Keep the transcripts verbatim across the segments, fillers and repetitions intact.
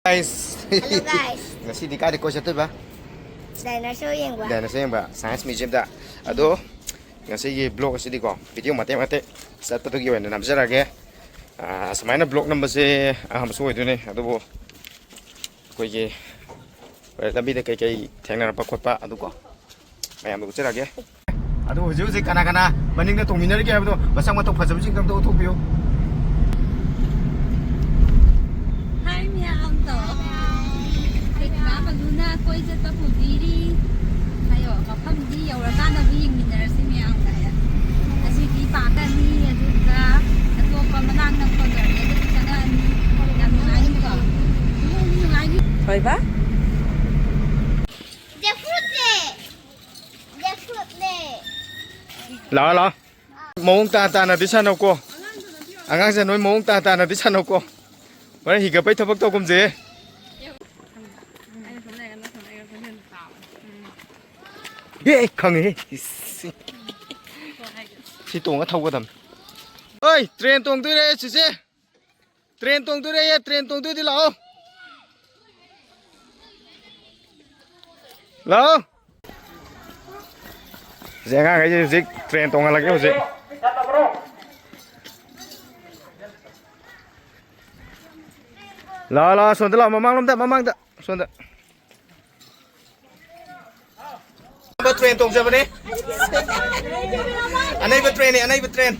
Guys. Hello, guys. ꯉꯁꯤꯗꯤ ꯀꯥꯏꯗ ꯀꯣꯏ ꯆꯠꯇꯣꯏꯕ? Dinosaur ꯌꯦꯡꯕ꯫ Dinosaur ꯌꯦꯡꯕ, Science Museum ꯗ꯫ ꯑꯗꯣ ꯉꯁꯤꯒꯤ vlog ꯑꯁꯤꯗꯤꯀꯣ, video ꯃꯇꯦꯛ ꯃꯇꯦꯛ ꯆꯠꯄꯗꯨꯒꯤ ꯑꯣꯏꯅ ꯅꯝꯖꯔꯒꯦ꯫ ꯑꯥ, ꯁꯨꯃꯥꯏꯅ vlog ꯅꯝꯕꯁꯦ ꯑꯍꯥꯟꯕꯁꯨ ꯑꯣꯏꯗꯣꯏꯅꯦ, ꯑꯗꯨꯕꯨ ꯑꯩꯈꯣꯏꯒꯤ ꯂꯝꯕꯤꯗ ꯀꯩꯀꯩ ꯊꯦꯡꯅꯔꯛꯄ ꯈꯣꯠꯄ ꯑꯗꯨꯀꯣ, ꯃꯌꯥꯝꯗ ꯎꯠꯆꯔꯛꯑꯒꯦ꯫ ꯑꯗꯣ ꯍꯧꯖꯤꯛ ꯍꯧꯖꯤꯛ ꯀꯅꯥ ꯀꯅꯥ ꯃꯅꯤꯡꯗ ꯇꯣꯡꯃꯤꯟꯅꯔꯤꯒꯦ ꯍꯥꯏꯕꯗꯣ ꯃꯁꯛ ꯃꯇꯧ ꯐꯖꯕꯁꯤꯡꯗꯣ ꯑꯝꯇ ꯎꯠꯊꯣꯛꯄꯤꯌꯨ꯫ Hi ꯃꯌꯥꯝꯗꯣ꯫ ꯑꯩꯈꯣꯏ ꯀꯀꯥ ꯕꯂꯨꯅ ꯀꯣꯏ ꯆꯠꯄ ꯄꯨꯕꯤꯔꯤ꯫ ꯍꯥꯏꯌꯣ, ꯃꯐꯝꯗꯤ ꯌꯧꯔꯀꯥꯟꯗ ꯑꯃꯨꯛ ꯌꯦꯡꯃꯤꯟꯅꯔꯁꯤ ꯃꯌꯥꯝꯒ꯫ ꯑꯁꯤꯗꯤ ꯄꯥꯛꯀꯅꯤ, ꯑꯗꯨꯒ ꯑꯇꯣꯞꯄ ꯃꯅꯥꯛ ꯅꯛꯄ ꯒꯥꯔꯗꯦꯟꯗꯁꯨ ꯆꯪꯉꯛꯑꯅꯤ꯫ ꯌꯥꯝ ꯅꯨꯡꯉꯥꯏꯅꯤꯀꯣ? ꯅꯨꯡꯗꯤ ꯅꯨꯡꯉꯥꯏꯅꯤ꯫ ꯀꯩꯕ? Jackfruit ꯅꯦ꯫ Jackfruit ꯅꯦ꯫ ꯂꯥꯛꯑꯣ, ꯂꯥꯛꯑꯣ꯫ ꯃꯑꯣꯡ ꯇꯥ ꯇꯥꯅꯗꯤ ꯁꯥꯟꯅꯧꯀꯣ꯫ ꯑꯉꯥꯡꯁꯦ ꯅꯣꯏ ꯃꯑꯣꯡ ꯇꯥ ꯇꯥꯅꯗꯤ ꯁꯥꯟꯅꯧꯀꯣ꯫ ꯍꯣꯔꯦꯟ ꯍꯤꯒꯠꯄꯩ ꯊꯕꯛ ꯇꯧꯒꯨꯝꯁꯦ꯫ ꯑꯦ, ꯑꯩ ꯈꯪꯉꯦꯍꯦ꯫ ꯏꯁ꯫ ꯁꯤ ꯇꯣꯡꯉ ꯊꯧꯒꯗꯝꯅꯤ꯫ ꯍꯣꯏ, train ꯇꯣꯡꯗꯣꯏꯔꯦ ꯆꯤꯆꯦ꯫ Train ꯇꯣꯡꯗꯣꯏꯔꯦ, train ꯇꯣꯡꯗꯣꯏꯗꯤ ꯂꯥꯛꯑꯣ꯫ ꯂꯥꯛꯑꯣ꯫ ꯁꯤ ꯑꯉꯥꯡꯈꯩꯁꯦ ꯍꯧꯖꯤꯛ train ꯇꯣꯡꯍꯜꯂꯒꯦ ꯍꯧꯖꯤꯛ꯫ ꯂꯥꯛꯑꯣ, ꯂꯥꯛꯑꯣ, ꯁꯣꯝꯗ ꯂꯥꯛꯑꯣ, ꯃꯃꯥꯡꯂꯣꯝꯗ, ꯃꯃꯥꯡꯗ, ꯁꯣꯝꯗ꯫ ꯑꯅꯩꯕ train ꯇꯣꯡꯖꯕꯅꯦ꯫ ꯑꯅꯩꯕ trainꯅꯦ, ꯑꯅꯩꯕ train꯫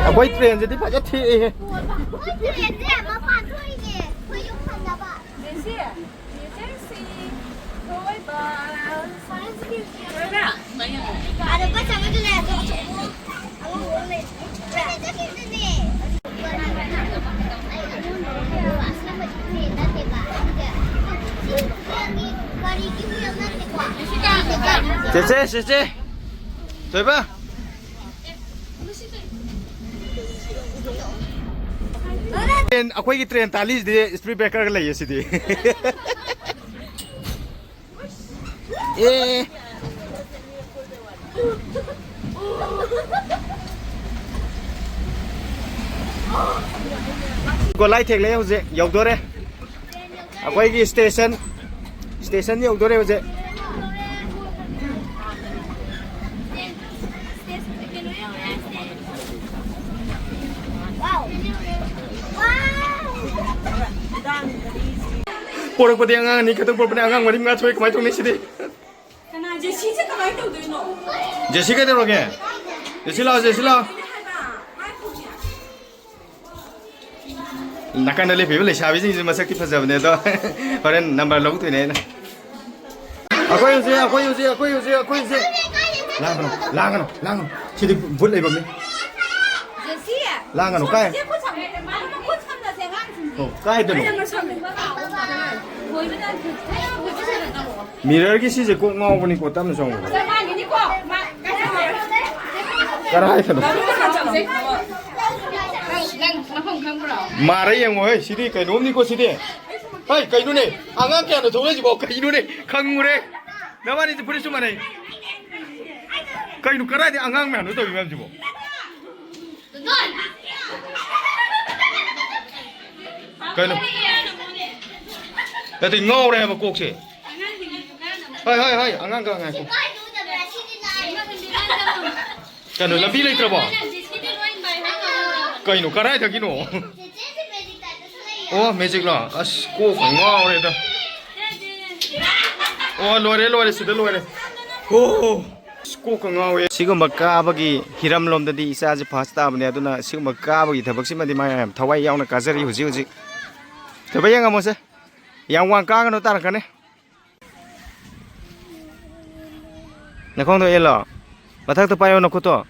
ꯑꯩꯈꯣꯏ trainꯁꯤꯗꯤ ꯐꯖ ꯊꯦꯛꯑꯦꯍꯦ꯫ ꯃꯣꯏ trainꯁꯦ ꯃꯄꯥꯟ ꯊꯣꯛꯏꯅꯦ, ꯑꯩꯈꯣꯏ ꯌꯨꯝ ꯍꯟꯅꯕ꯫ ꯖꯦꯁꯤ, ꯖꯦꯁꯤ, ꯊꯣꯏꯕ꯫ ꯊꯣꯏꯕ? ꯑꯗꯣ ꯕꯁ ꯑꯃꯁꯨ ꯂꯩ, ꯑꯆꯧ ꯑꯆꯧꯕ꯫ ꯑꯉꯧꯕ ꯑꯃ ꯂꯩ꯫ ꯆꯦꯆꯦ, ꯆꯦꯆꯦ꯫ ꯊꯣꯏꯕ꯫ Train, ꯑꯩꯈꯣꯏꯒꯤ train ꯇꯥꯂꯤꯁꯤꯗꯤ speed breakerꯒ ꯂꯩꯌꯦ ꯁꯤꯗꯤ꯫ ꯑꯦ꯫ ꯒꯣꯂꯥꯏ ꯊꯦꯛꯂꯦ ꯍꯧꯖꯤꯛ, ꯌꯧꯗꯣꯔꯦ꯫ ꯑꯩꯈꯣꯏꯒꯤ ꯁ꯭ꯇꯦꯁꯟ, ꯁ꯭ꯇꯦꯁꯟ ꯌꯧꯗꯣꯔꯦ ꯍꯧꯖꯤꯛ꯫ ꯄꯣꯔꯛꯄꯗꯤ ꯑꯉꯥꯡ ꯑꯅꯤ ꯈꯛꯇꯪ ꯄꯣꯔꯛꯄꯅꯦ, ꯑꯉꯥꯡ ꯃꯔꯤ ꯃꯉꯥ ꯊꯣꯛꯑꯦ, ꯀꯃꯥꯏꯅ ꯇꯧꯅꯤ ꯁꯤꯗꯤ? ꯀꯅꯥ ꯖꯦꯁꯤꯁꯦ ꯀꯃꯥꯏꯅ ꯇꯧꯗꯣꯏꯅꯣ? ꯖꯦꯁꯤ ꯀꯩꯗꯧꯔꯒꯦ? ꯖꯦꯁꯤ ꯂꯥꯛꯑꯣ, ꯖꯦꯁꯤ ꯂꯥꯛꯑꯣ꯫ ꯍꯥꯏꯕ, ꯍꯥꯏꯈꯣꯅꯦ꯫ ꯅꯥꯀꯟꯗ ꯂꯦꯞꯄꯤꯕ ꯂꯩꯁꯥꯕꯤꯁꯤꯡꯁꯦ ꯃꯁꯛꯇꯤ ꯐꯖꯕꯅꯦ, ꯑꯗꯣ ꯍꯣꯔꯦꯟ ꯅꯝꯕꯔ ꯂꯧꯗꯣꯏꯅꯦ ꯑꯩꯅ꯫ ꯑꯩꯈꯣꯏ ꯍꯧꯖꯤꯛ, ꯑꯩꯈꯣꯏ ꯍꯧꯖꯤꯛ, ꯑꯩꯈꯣꯏ ꯍꯧꯖꯤꯛ, ꯑꯩꯈꯣꯏ ꯍꯧꯖꯤꯛ꯫ ꯂꯥꯡꯒꯅꯨ, ꯂꯥꯡꯒꯅꯨ, ꯂꯥꯡꯒꯅꯨ꯫ ꯁꯤꯗꯤ ꯚꯨꯠ ꯂꯩꯐꯝꯅꯤ꯫ ꯖꯦꯁꯤ! ꯂꯥꯡꯒꯅꯨ, ꯀꯥꯏ? ꯁꯦ, ꯈꯨꯠ ꯁꯝꯃꯦ꯫ ꯈꯨꯠ ꯁꯝꯅꯁꯦ, ꯑꯉꯥꯡꯁꯤꯡꯁꯦ꯫ ꯑꯣ, ꯀꯥꯏꯗꯅꯣ? ꯀꯥꯏꯗꯅꯣ ꯁꯝꯃꯦ? ꯂꯣꯏꯕꯗ ꯊꯣꯏꯕꯗ ꯃꯤꯔꯔꯒꯤ ꯁꯤꯁꯦ ꯀꯣꯛ ꯉꯥꯎꯕꯅꯤꯀꯣ, ꯇꯞꯅ ꯆꯪꯕꯗ꯫ ꯆꯞ ꯃꯥꯟꯅꯩꯅꯤꯀꯣ꯫ ꯃꯥ-, ꯀꯥꯏꯗꯅꯣ? ꯀꯗꯥꯏꯗꯅꯣ? ꯅꯪ, ꯅꯪ ꯃꯐꯝ ꯈꯪꯕ꯭ꯔꯣ? ꯃꯥꯔ ꯌꯦꯡꯉꯣ, ꯍꯦ, ꯁꯤꯗꯤ ꯀꯩꯅꯣꯝꯅꯤꯀꯣ, ꯁꯤꯗꯤ꯫ ꯍꯩ, ꯀꯩꯅꯣꯅꯦ? ꯑꯉꯥꯡ ꯀꯌꯥꯅꯣ ꯊꯣꯛꯂꯛꯏꯁꯤꯕꯣ? ꯀꯩꯅꯣꯅꯦ? ꯈꯪꯉꯨꯔꯦ꯫ ꯅꯕꯥꯅꯤꯁꯦ ꯐꯨꯔꯤꯠꯁꯨ ꯃꯥꯟꯅꯩ꯫ ꯀꯩꯅꯣ, ꯀꯗꯥꯏꯗꯩ ꯑꯉꯥꯡ ꯃꯌꯥꯝꯅꯣ ꯇꯧꯔꯤ ꯃꯌꯥꯝꯁꯤꯕꯣ? ꯀꯩꯅꯣ? ꯅꯠꯇꯦ, ꯉꯥꯎꯔꯦ ꯍꯥꯏꯕ ꯀꯣꯛꯁꯦ꯫ ꯍꯣꯏ, ꯍꯣꯏ, ꯍꯣꯏ, ꯑꯉꯥꯡ ꯈꯔ ꯉꯥꯏꯈꯣ꯫ ꯀꯩꯅꯣ, ꯂꯝꯕꯤ ꯂꯩꯇ꯭ꯔꯕꯣ? ꯀꯩꯅꯣ, ꯀꯗꯥꯏꯗꯒꯤꯅꯣ? ꯑꯣ, ꯃꯦꯖꯤꯛꯂꯣ? ꯑꯁ, ꯀꯣꯛꯀ ꯉꯥꯎꯔꯦꯗ꯫ ꯑꯣ, ꯂꯣꯏꯔꯦ, ꯂꯣꯏꯔꯦ, ꯁꯤꯗ ꯂꯣꯏꯔꯦ꯫ ꯑꯣ, ꯑꯁ, ꯀꯣꯛꯀ ꯉꯥꯎꯋꯦ꯫ ꯁꯤꯒꯨꯝꯕ ꯀꯥꯕꯒꯤ ꯍꯤꯔꯝꯂꯣꯝꯗꯗꯤ ꯏꯆꯥꯁꯦ ꯐꯥꯔꯁ ꯇꯥꯕꯅꯦ, ꯑꯗꯨꯅ ꯁꯤꯒꯨꯝꯕ ꯀꯥꯕꯒꯤ ꯊꯕꯛꯁꯤꯃꯗꯤ ꯃꯥ ꯌꯥꯝ ꯊꯋꯥꯏ ꯌꯥꯎꯅ ꯀꯥꯖꯔꯤ ꯍꯧꯖꯤꯛ ꯍꯧꯖꯤꯛ꯫ ꯊꯣꯏꯕ, ꯌꯦꯡꯉꯝꯃꯣꯁꯦ꯫ ꯌꯥꯝ ꯋꯥꯡ ꯀꯥꯒꯅꯨ, ꯇꯥꯔꯛꯀꯅꯤ꯫ ꯅꯈꯣꯡꯗꯣ ꯏꯜꯂꯣ꯫ ꯃꯊꯛꯇ ꯄꯥꯏꯌꯣ ꯅꯈꯨꯠꯇꯣ꯫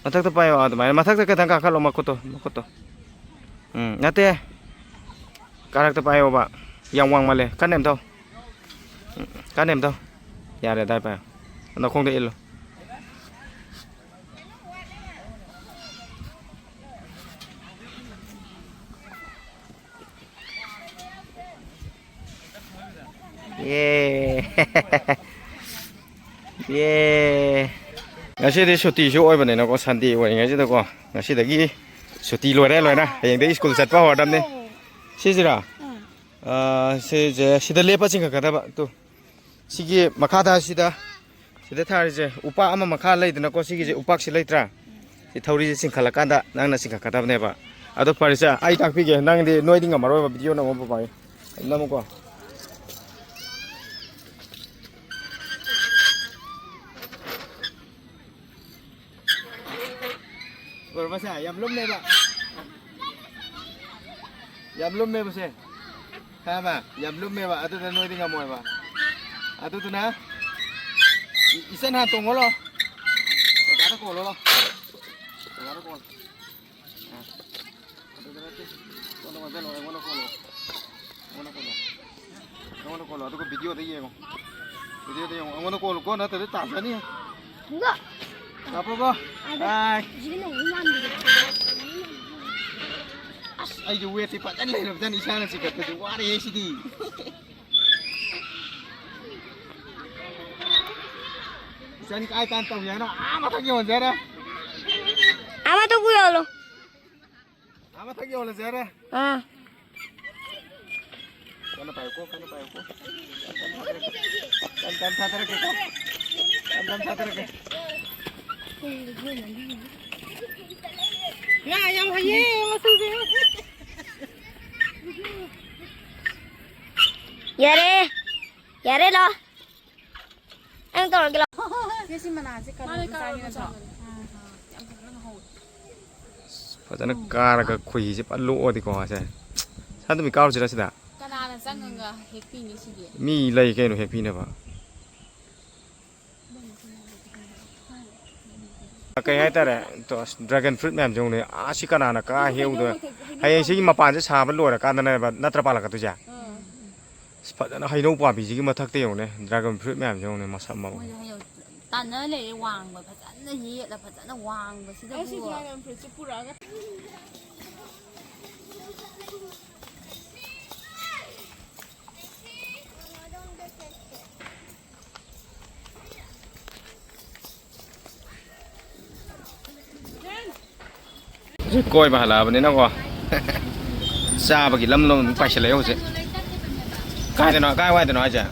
ꯃꯊꯛꯇ ꯄꯥꯏꯌꯣ, ꯑꯗꯨꯃꯥꯏꯅ꯫ ꯃꯊꯛꯇ ꯈꯤꯇꯪ ꯀꯥꯈꯠꯂꯣ ꯃꯈꯨꯠꯇꯣ, ꯃꯈꯨꯠꯇꯣ꯫ ꯎꯝ, ꯅꯠꯇꯦ꯫ ꯀꯥꯔꯛꯇ ꯄꯥꯏꯌꯣꯕ꯫ ꯌꯥꯝ ꯋꯥꯡꯃꯜꯂꯦ꯫ ꯀꯟꯅ ꯑꯝꯇꯧ꯫ ꯎꯝ, ꯀꯟꯅ ꯑꯝꯇꯧ꯫ ꯌꯥꯔꯦ, ꯑꯗꯥꯏ ꯄꯥꯏꯌꯣ꯫ ꯅꯈꯣꯡꯗ ꯏꯜꯂꯣ꯫ ꯌꯦ꯫ ꯑꯦ, ꯉꯁꯤꯗꯤ ꯁꯨꯇꯤꯁꯨ ꯑꯣꯏꯕꯅꯤꯅꯀꯣ, ꯁꯟꯗꯦ ꯑꯣꯏꯔꯤꯉꯩꯁꯤꯗꯀꯣ, ꯉꯁꯤꯗꯒꯤ ꯁꯨꯇꯤ ꯂꯣꯏꯔꯦ ꯂꯣꯏꯅ꯫ ꯍꯌꯦꯡꯗꯒꯤ ꯁ꯭ꯀꯨꯜ ꯆꯠꯄ ꯍꯧꯔꯗꯕꯅꯤ꯫ ꯁꯤꯁꯤꯔꯥ? ꯑꯥ, ꯁꯤꯁꯦ ꯁꯤꯗ ꯂꯦꯞꯄ ꯆꯤꯡꯈꯠꯀꯗꯕ꯫ ꯇꯨ, ꯁꯤꯒꯤ ꯃꯈꯥꯗ ꯁꯤꯗ, ꯁꯤꯗ ꯊꯥꯔꯤꯁꯦ ꯎꯄꯥꯛ ꯑꯃ ꯃꯈꯥ ꯂꯩꯗꯅꯀꯣ, ꯁꯤꯒꯤꯁꯦ ꯎꯄꯥꯛꯁꯤ ꯂꯩꯇ꯭ꯔꯥ? ꯁꯤ ꯊꯧꯔꯤꯁꯦ ꯆꯤꯡꯈꯠꯂꯀꯥꯟꯗ ꯅꯪꯅ ꯆꯤꯡꯈꯠꯀꯗꯕꯅꯦꯕ꯫ ꯑꯗꯣ ꯐꯔꯦꯁꯦ, ꯑꯩ ꯇꯥꯛꯄꯤꯒꯦ꯫ ꯅꯪꯗꯤ, ꯅꯣꯏꯗꯤ ꯉꯝꯃꯔꯣꯏꯕ, ꯚꯤꯗꯤꯑꯣ ꯅꯝꯃꯣ ꯕꯕꯥꯏ꯫ ꯅꯝꯃꯨꯀꯣ꯫ ꯎꯔꯕꯁꯦ? ꯌꯥꯝ ꯂꯨꯝꯃꯦꯕ꯫ ꯌꯥꯝ ꯂꯨꯝꯃꯦꯕꯁꯦ꯫ ꯈꯪꯉꯕ? ꯌꯥꯝ ꯂꯨꯝꯃꯦꯕ꯫ ꯑꯗꯨꯗ ꯅꯣꯏꯗꯤ ꯉꯝꯃꯣꯏꯕ꯫ ꯑꯗꯨꯗꯨꯅ ꯏ-, ꯏꯆꯟ ꯍꯥꯟꯅ ꯇꯣꯡꯉꯣꯂꯣ꯫ ꯀꯀꯥꯗ ꯀꯣꯜꯂꯣꯂꯣ꯫ ꯀꯀꯥꯗ ꯀꯣꯜꯂꯣ꯫ ꯑꯥ꯫ ꯑꯗꯨꯗ ꯅꯠꯇꯦ꯫ ꯀꯣꯟꯅ ꯑꯣꯟꯁꯤꯜꯂꯣ, ꯑꯩꯉꯣꯟꯗ ꯀꯣꯜꯂꯣ꯫ ꯑꯩꯉꯣꯟꯗ ꯀꯣꯜꯂꯣ꯫ ꯑꯩꯉꯣꯟꯗ ꯀꯣꯜꯂꯣ, ꯑꯗꯨꯒ ꯚꯤꯗꯤꯑꯣꯗ ꯌꯦꯡꯉꯣ꯫ ꯚꯤꯗꯤꯑꯣꯗ ꯌꯦꯡꯉꯣ꯫ ꯑꯩꯉꯣꯟꯗ ꯀꯣꯜꯂꯨꯀꯣ, ꯅꯠꯇ꯭ꯔꯗꯤ ꯇꯥꯖꯅꯤ꯫ ꯍꯪꯒꯣ꯫ ꯂꯥꯛꯄ꯭ꯔꯣꯀꯣ? ꯑꯗ ꯍꯥꯏ꯫ ꯍꯧꯖꯤꯛꯀꯤ ꯅꯣꯡꯃꯩ ꯃꯥꯟꯕꯗꯣ꯫ ꯑꯁ, ꯑꯩꯁꯨ ꯋꯦꯠꯁꯦ ꯐꯖꯅ ꯂꯩꯔꯕꯖꯥꯠꯅꯤ, ꯏꯁꯥꯅ ꯆꯤꯡꯈꯠꯄꯁꯦ ꯋꯥꯔꯦꯍꯦ ꯁꯤꯗꯤ꯫ ꯏꯆꯟ ꯀꯥꯏ ꯇꯥꯟ ꯇꯧꯒꯦ ꯍꯥꯏꯅꯣ? ꯑꯥ ꯃꯊꯛ ꯌꯧꯍꯟꯁꯦ ꯍꯥꯏꯔ? ꯑꯥ ꯃꯊꯛꯄꯨ ꯌꯧꯍꯜꯂꯣ꯫ ꯑꯥ ꯃꯊꯛ ꯌꯧꯍꯜꯂꯁꯦ ꯍꯥꯏꯔ? ꯑꯥ꯫ ꯀꯟꯅ ꯄꯥꯏꯌꯨꯀꯣ, ꯀꯟꯅ ꯄꯥꯏꯌꯨꯀꯣ꯫ ꯀꯟ ꯀꯟ ꯊꯥꯗꯔꯛꯀꯦ꯫ ꯀꯟ ꯀꯟ ꯊꯥꯗꯔꯛꯀꯦꯀꯣ꯫ ꯀꯟ ꯀꯟ ꯊꯥꯗꯔꯛꯀꯦ꯫ ꯉꯥ ꯌꯥꯝ ꯍꯩꯌꯦ ꯃꯁꯤꯁꯦ꯫ ꯌꯥꯔꯦ꯫ ꯌꯥꯔꯦ ꯂꯥꯎ꯫ ꯑꯩꯅ ꯇꯧꯔꯒꯦ ꯂꯥꯎ꯫ ꯁꯤ ꯁꯤ ꯃꯅꯥꯁꯦ ꯀꯩꯅꯣ ꯃꯥꯅꯦ, ꯃꯆꯥꯒꯤ ꯀꯥꯔꯣꯠ ꯅꯠꯇ꯭ꯔꯣ? ꯃꯆꯥ ꯃꯔꯨ꯫ ꯑꯥ, ꯌꯥꯝ ꯐꯖꯅ ꯍꯧꯋꯦ꯫ ꯐꯖꯅ ꯀꯥꯔꯒ ꯈꯣꯏꯍꯤꯁꯦ ꯐꯖꯅ ꯂꯣꯛꯑꯗꯤꯀꯣ ꯁꯦ꯫ ꯁꯅꯥꯇꯣꯝꯕꯤ, ꯀꯥꯔꯨꯁꯤꯔ ꯁꯤꯗ? ꯀꯅꯥꯅ ꯆꯪꯉꯒ ꯍꯦꯛꯄꯤꯅꯤ ꯁꯤꯗꯤ? ꯃꯤ ꯂꯩ ꯀꯩꯅꯣ ꯍꯦꯛꯄꯤꯅꯕ꯫ ꯀꯩ ꯍꯥꯏꯇꯥꯔꯦ? ꯇꯣ, ꯑꯁ, dragon fruit ꯃꯌꯥꯝꯁꯦ ꯌꯦꯡꯉꯨꯅꯦ꯫ ꯑꯥ, ꯁꯤ ꯀꯅꯥꯅ ꯀꯥ ꯍꯦꯛꯎꯗꯣꯏ? ꯍꯌꯦꯡ ꯁꯤꯒꯤ ꯃꯄꯥꯟꯁꯦ ꯁꯥꯕ ꯂꯣꯏꯔꯀꯥꯟꯗꯅꯦꯕ ꯅꯠꯇ꯭ꯔ ꯄꯥꯜꯂꯛꯀꯗꯣꯏꯁꯦ? ꯑꯥ꯫ ꯑꯁ, ꯐꯖꯅ ꯍꯩꯅꯧ ꯄꯥꯝꯕꯤꯁꯤꯒꯤ ꯃꯊꯛꯇ ꯌꯦꯡꯉꯨꯅꯦ, dragon fruit ꯃꯌꯥꯝꯁꯦ ꯌꯦꯡꯉꯨꯅꯦ, ꯃꯁꯛ ꯃꯑꯣꯡ꯫ ꯃꯣꯏꯁꯦ ꯍꯩꯅꯧ ꯇꯥꯟꯅ ꯂꯩꯔꯦ, ꯋꯥꯡꯕ ꯐꯖꯅ ꯌꯦꯠꯂ ꯐꯖꯅ ꯋꯥꯡꯕꯁꯤꯗꯕꯨ꯫ ꯑꯩ ꯁꯤ dragon fruitꯁꯦ ꯄꯨꯔꯛꯑꯒ꯫ ꯀꯣꯏꯕ ꯍꯜꯂꯛꯑꯕꯅꯤꯅꯀꯣ꯫ ꯆꯥꯕꯒꯤ ꯂꯝ ꯂꯣꯝ ꯑꯗꯨꯝ ꯄꯥꯏꯁꯤꯜꯂꯛꯑꯦ ꯍꯧꯖꯤꯛ꯫ ꯀꯥꯏꯗꯅꯣ, ꯀꯥꯏ ꯋꯥꯏꯗꯅꯣ ꯍꯥꯏꯁꯦ?